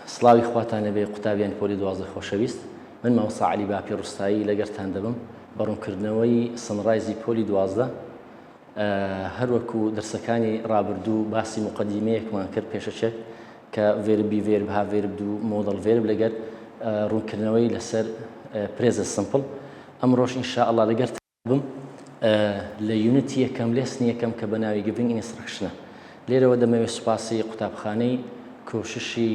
سڵاوی خواتان لێبێ قوتابیانی پۆلی 12 خۆشەویست من مامۆستا عەلی باپی ڕوستایی لەگەرتان دەبم بە ڕوونکردنەوەی summarize ی پۆلی 12 هەروەکو دەرسەکانی ڕابردوو باسی موقەدیمەیەکمان کرد پێشەکێک کە verb be verb have verb do modal verb لەگەر ڕوونکردنەوەی لەسەر present simple ئەمڕۆش ان شاء اللە لەگەرتان بم لە unit ی یەکەم lesson ی یەکەم کە بە ناوی giving instruction ە لێرەوە دەمەوێت سوپاسی قوتابخانەی کۆششی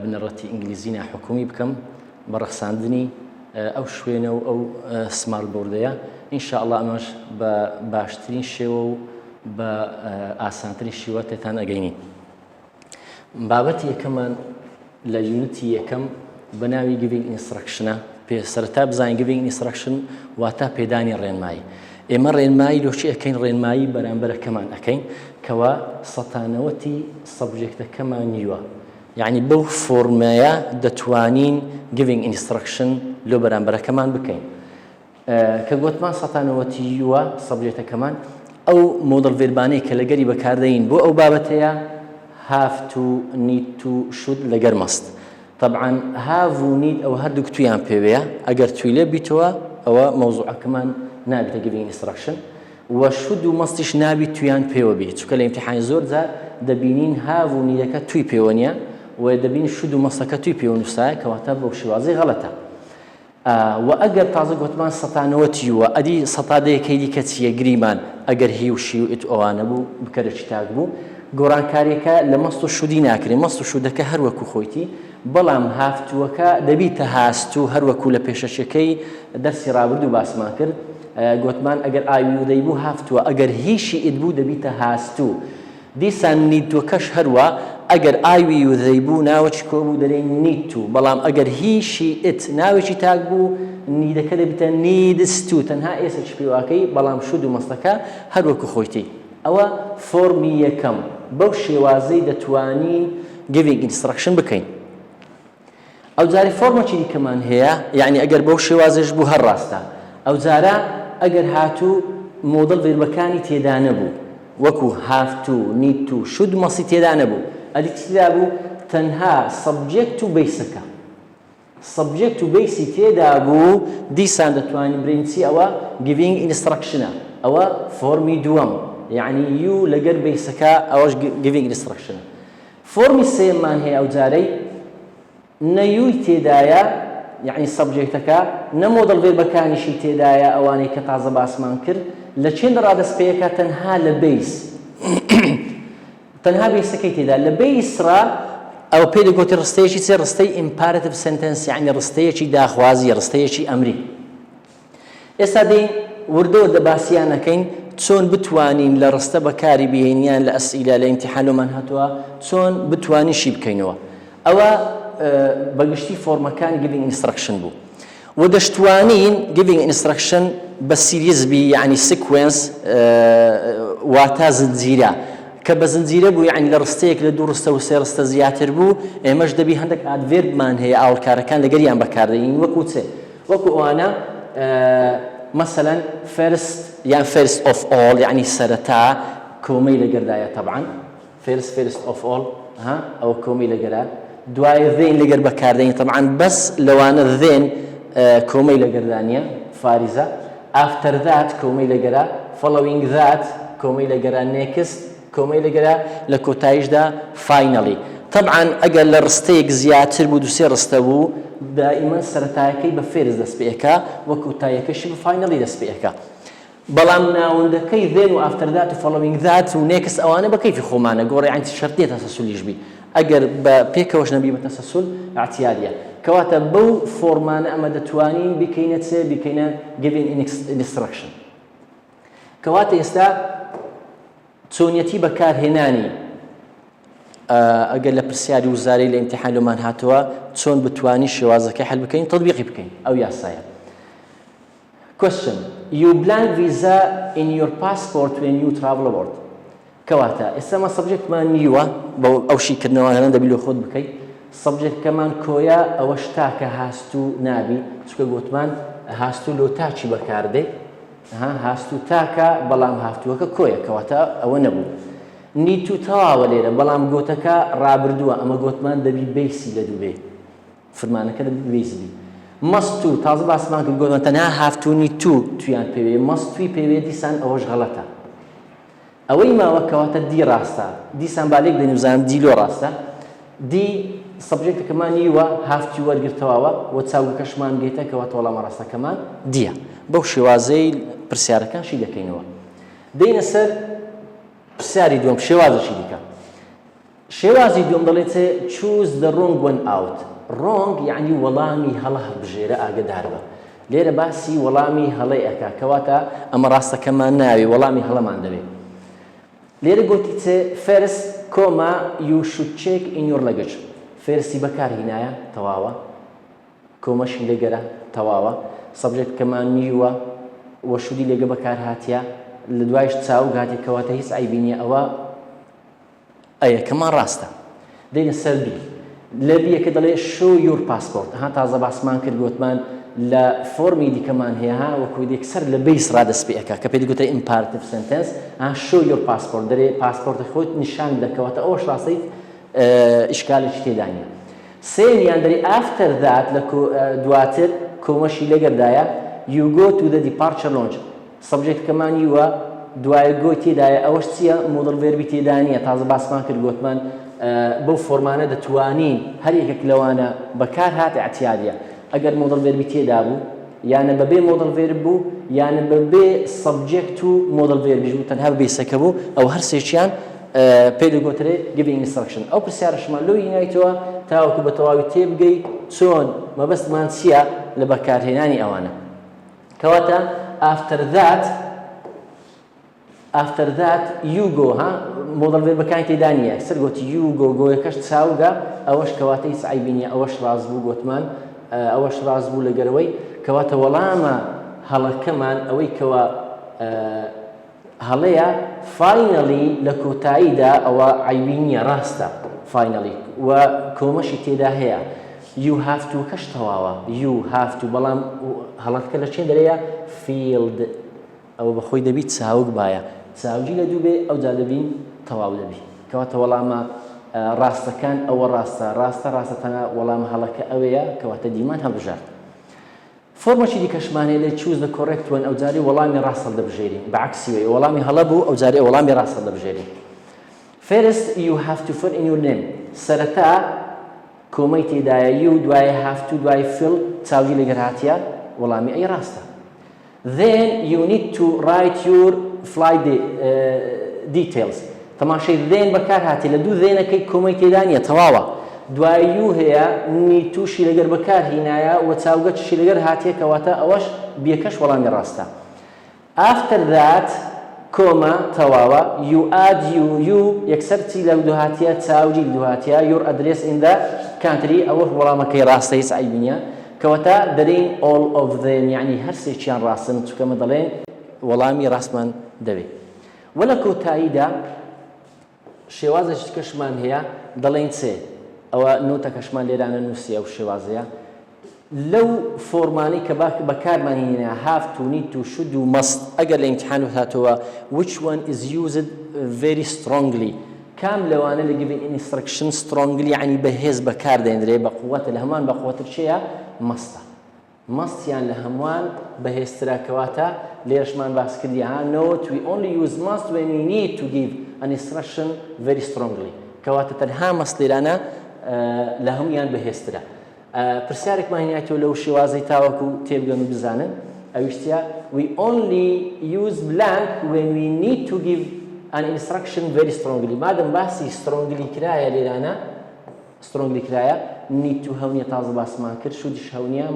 بنەڕەتی ئینگلیزی ناحکومی بکەم بە ڕەخساندنی ئەو شوێنە و ئەو smart board ەیە ان شاء اللە ئەمەش بە باشترین شێوە و بە ئاسانترین شیوە تێتان ئەگەینین. بابەتی یەکەمان لە unit ی یەکەم بە ناوی giving instruction ە پێ سەرەتا بزانین giving instruction واتە پێدانی ڕێنمایی ئێمە ڕێنمایی لۆچی ئەەکەین ڕێنمایی بەرامبەرەکەمان ئەەکەین کەوا سەتانەوەتی subject ەکەمان you ە یعنی بەو فۆرمەیە دەتوانین giving instruction لۆ بەرامبەرەکەمان بکەین کە گۆتمان سەتانەوەتی you ە subject ەکەمان ئەو modal verb انەی کە لەگەری بەکاردەین بۆ ئەو بابەتەیە have to need to should لەگەر must تەبعەن have و need ئەو هەردووک to یان پێوەیە ئەگەر to ی لێ بیتەوە ئەوە مەوزوعەکەمان نابێتە giving instruction و should و must یش نابی to یان پێوە بی چونکە لە ئیمتیحانی زۆر جار دەبینین have و need ەکە to ی پێوە نییە و دەبین should و must ەکە to ی پێوە نووسایە کەواتە بەو شێوازەی غەڵەتە وە ئەگەر تازە گۆتمان سەتا نەوەت you ە ئەدی سەتا دەیەکەی دیکە چییە گریمان ئەگەر he و she و it ئەوانە بوو بکەرەکی تاک بوو گۆڕانکاریەکە لە must و should ی ناکرێ must و should ەکە هەر وەکو خۆیتی بەڵام have to ەکە دەبیتە has to هەر وەکو لە پێشەکیەکەی دەرسی ڕابردوو باسمان کرد گۆتمان ئەگەر I we they بوو have to ە ئەگەر he she it بوو دەبیتە has to دیسان need to ەکەش هەروا ئەگەر I we you they بوو ناوەکی کۆ بوو دەلێین need to بەڵام ئەگەر he she it ناوێکی تاک بوو need ەکە دەبیتە needs to تەنها s ێکی پێواکەی بەڵام should و must ەکە هەر وەکو خۆیتی ئەوە فۆرمی یەکەم بەو شێوازەی دەتوانین giving instruction بکەین. ئەوجارە فۆرمەکی دیکەمان هەیە یەعنی ئەگەر بەو شێوازەش بوو هەر ڕاستە ئەوجارە ئەگەر هاتوو modal verb ەکانی تێدا نەبوو وەکو have to need to should must ی تێدا نەبوو ئەدی چی تێدا بوو تەنها subject و base ەکە subject و base ی تێدا بوو دیسان دەتوانین برێین چی ئەوە giving instruction ە ئەوە فۆرمی دووەم یەعنی you لەگەر base ەکە ئەوەش giving instruction ە فۆرمی سێیەممان هەیە ئەوجارەی نە you ی تێدایە یەعنی subject ەکە نە modal verb ەکانیشی تێدایە ئەوانەی کە تازە باسمان کرد لە چێند ڕا دەست پێیەکە تەنها لە base تەنها base ەکەی تێدا لە base ڕا ئەو پێی دەگوتری ڕستەیەکی چێ ڕستەی imperative sentence یەعنی ڕستەیەکی داخوازی ڕستەیەکی ئەمری ئێستا دێین وردە وردە باسیان ئەکەین چۆن بتوانین لە ڕستە بەکاری بێین یان لە ئەسئیلە لە ئیمتیحان لۆمان هاتووە چۆن بتوانین شی بکەینەوە ئەوە بەگشتی فۆرمەکانی giving instruction بوو و دەشتوانین giving instruction بە series بی یعنی sequence واتا زنجیرە کە بە زنجیرە بوو یعنی لە ڕستەیەک لە دوو ڕستە و سێ ڕستە زیاتر بوو ئێمەش دەبی هەندێک adverb مان هەیە ئاوڵکارەکان لەگەریان بەکاردێنین وەکو چێ وەکو ئەوانە مەسەلەن first یان first of all یەعنی سەرەتا کۆمەی لەگەردایە تەبعەن first first of all ها ئەوە کۆمەی لەگەرا دوای then لەگەر بەکاردێنی تەبعەن بەس لەوانە then کۆمەی لەگەردانیە فاریزە after that کۆمەی لەگەرا following that کۆمەی لەگەرا next کۆمەی لەگەرا لە کۆتاییشدا finally. تەبعەن ئەگەر لە ڕستەیەک زیاتر بوو دوو سێ ڕستە بوو دائیمەن سەرەتایەکەی بە first دەست پێ ئەکا و کۆتاییەکەشی بە finally دەست پێ ئەکا بەڵام ناوەندەکەی then و after that و following that و next ئەوانە بە کەیفی خۆمانە گۆڕێ یانی شەرت نییە تەسەسولیش بی ئەگەر بە پێکەوەش نەبی بە تەسەسول ئیعتیادیە کەواتە بەو فۆرمانە ئەمە دەتوانین بیکەینە چێ بیکەینە giving instruction کەواتە ئێستا چۆنیەتی بەکارهێنانی ئەگەر لە پرسیاری وزارەی لە ئیمتیحان لۆمان هاتووە چۆن بتوانین شێوازەکەی حل بکەین تطبیقی بکەین ئەو یاسایە Question You blank visa in your passport when you travel abroad کەواتە ئێستا ما subject مان you ە بە ئەو شیکردنەوانە دەبی لۆ خۆت بکەیت subject ەکەمان کۆیە ئەوەش تاکە has to نابی چونکە گوتمان has to لۆ تاکی بەکاردێ ها has to تاکە بەڵام have to ەکە کۆیە کەواتە ئەوە نەبوو. Need to تەواوە لێرە بەڵام got ەکە ڕابردووە ئەمە گۆتمان دەبی base ی لە دوو بێ فرمانەکە دەبی base بی. Must to تازە باسمان کرد گۆتمان تەنها have to need to to یان پێوێ must to ی پێوێ دیسان ئەوەش غەڵەتە. ئەوەی ماوە کەواتە D ڕاستە. دیسان با لێک بدەین بزانم D لۆ ڕاستە. D subject ەکەمان you ە have to وەرگر تەواوە و چاوگەکەشمان get ە کەواتە وەڵامە ڕاستەکەمان D یە. بەو شێوازەی پرسیارەکان شی دەکەینەوە. دێینە سەر پرسیاری دووەم شێوازێکی دیکە. شێوازی دووەم دەڵێ چ choose the wrong one out wrong یعنی وەڵامی هەڵە هەڵبژێرە ئاگەداربە لێرە باسی وەڵامی هەڵەی ئەکا کەواتە ئەمە ڕاستەکەمان ناوێ وەڵامی هەڵەمان دەوێ لێرە گۆتی چ first comma you should check in your luggage first ی بەکار هینایە تەواوە comma شی لەگەرە تەواوە subject ەکەمان you ە وە should ی لەگە بەکار هاتیە لە دوایش چاوگ هاتیە کەواتە هیچ عەیبی نیە ئەوە ئەیەکەمان ڕاستە. دێینە سەر B. لە B یەکە دەڵێ show your passport. ها تازە باسمان کرد گۆتمان لە فۆرمی دیکەمان هەیە ها وەکو یەکسەر لە base ڕا دەست پێ ئەکا کە پێی دەگوترێ imperative sentence ها show your passport دەرێ پاسپۆرتی خۆت نیشان بدە کەواتە ئەوەش ڕاستە هیچ ئیشکالێکی تێدا نییە. سێیەمیان دەرێ after that لە دواتر comma شی لەگەردایە you go to the departure lounge subject ەکەمان you ە دوایە go ی تێدایە ئەوەش چییە modal verb ی تێدا نییە تازە باسمان کرد گۆتمان بەو فۆرمانە دەتوانین هەر یەکێک لەوانە بەکار هات ئەعتیادیە ئەگەر modal verb ی تێدا بوو یانە بەبێ modal verb بوو یانە بەبێ subject و modal verb یش بوو تەنها base ەکە بوو ئەو هەر سێکیان پێی دەگۆترێ giving instruction ئەو پرسیارەشمان لۆ هینایتەوە تاوەکو بە تەواوی تێبگەی چۆن مەبەستمان چییە لە بەکارهێنانی ئەوانە کەواتە after that after that you go ها modal verb ەکانی تێدا نییە سەر گۆتی you go go یەکەش چاوگە ئەوەش کەواتە هیچ عەیبی نییە ئەوەش ڕاست بوو گۆتمان ئەوەش ڕاست بوو لەگەرەوەی کەواتە وەڵامە هەڵەکەمان ئەوەی کەوا هەڵەیە finally لە کۆتاییدا ئەوە عەیبی نییە ڕاستە finally و comma شی تێدا هەیە you have to کەش تەواوە you have to بەڵام هەڵەکە لە چێن دەرەیە filled ئەوە بەخۆی دەبی چاوگ بایە چاوگی لە دوو بێ ئەوجا دەبین تەواو دەبی کەواتە وەڵامە ڕاستەکان ئەوە ڕاستە ڕاستە ڕاستە تەنها وەڵام هەڵەکە ئەوەیە کەواتە D مان هەڵبژارد فۆرمەکی دیکەشمان هەیە لێ choose the correct one ئەوجارەی وەڵامی ڕاست هەڵدەبژێرین بە عەکسی وەی وەڵامی هەڵە بوو ئەوجارەی وەڵامی ڕاست هەڵدەبژێرین First you have to fill in your name سەرەتا comma ی تێدایە you دوای have to دوای fill چاوگی لەگەر هاتیە وەڵامی A ڕاستە Then you need to write your flight details تەماشای then بەکار هاتی لە دوو then ەکەی comma ی تێدا نییە تەواوە دوای you هەیە need to شی لەگەر بەکار هینایە و چاوگە چشی لەگەر هاتیە کەواتە ئەوەش B یەکەش وەڵامی ڕاستە After that comma تەواوە you add you you یەکسەر چی لە دوو هاتیە چاوگی لە دوو هاتیە your address in the country ئەوەش وەڵامەکەی ڕاستە هیچ عەیبی نییە کەواتە دەرێین all of them یەعنی هەرسێکیان ڕاستن چونکە ئەمە دەڵێن وەڵامی ڕاستمان دەوێ وە لە کۆتاییدا شێوازێکی کەشمان هەیە دەڵێین چێ ئەوە نۆتەکەشمان لێرانە نووسی ئەو شێوازەیە لەو فۆرمانەی کە بەکارمان هێنا have to need to should و must ئەگەر لە ئیمتیحان هاتەوە which one is used very strongly کام لەوانە لە giving instruction strongly یعنی بەهێز بەکار دێنرێ بە قووەتە لە هەمووان بە قووەتر چێە must ە must یان لە هەمووان بەهێزترە کەواتە لێرەشمان باس کردی ها note we only use must when we need to give an instruction very strongly کەواتە تەنها must لێرانە لە هەموویان بەهێزترە پرسیارێکمان هێنایتەوە لەو شێوازەی تاوەکو تێبگەن و بزانن ئەویش چیە we only use blank when we need to give an instruction very strongly مادەم باسی strongly کرایە لێرانە strongly کرایە need to هەونیە تازە باسمان کرد should یش هەونیە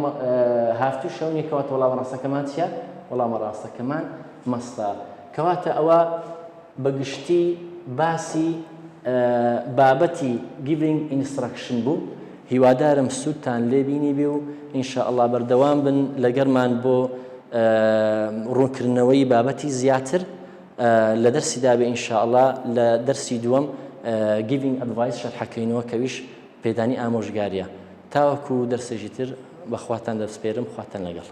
have to ش هەونیە کەواتە وەڵامە ڕاستەکەمان چیە وەڵامە ڕاستەکەمان must ە کەواتە ئەوە بە گشتی باسی بابەتی Giving Instruction بوو هیوادارم سوودتان لێ بینیبێ و ان شاء اللە بەردەوام بن لەگەرمان بۆ ڕوونکردنەوەی بابەتی زیاتر لە دەرسی دابێ ان شاء اللە لە دەرسی دووەم Giving Advice شەرحەکەینەوە کەویش پێدانی ئامۆژگاریە تاوەکو دەرسێکی تر بەخواتان دەسپێرم خواتان لەگەڵ.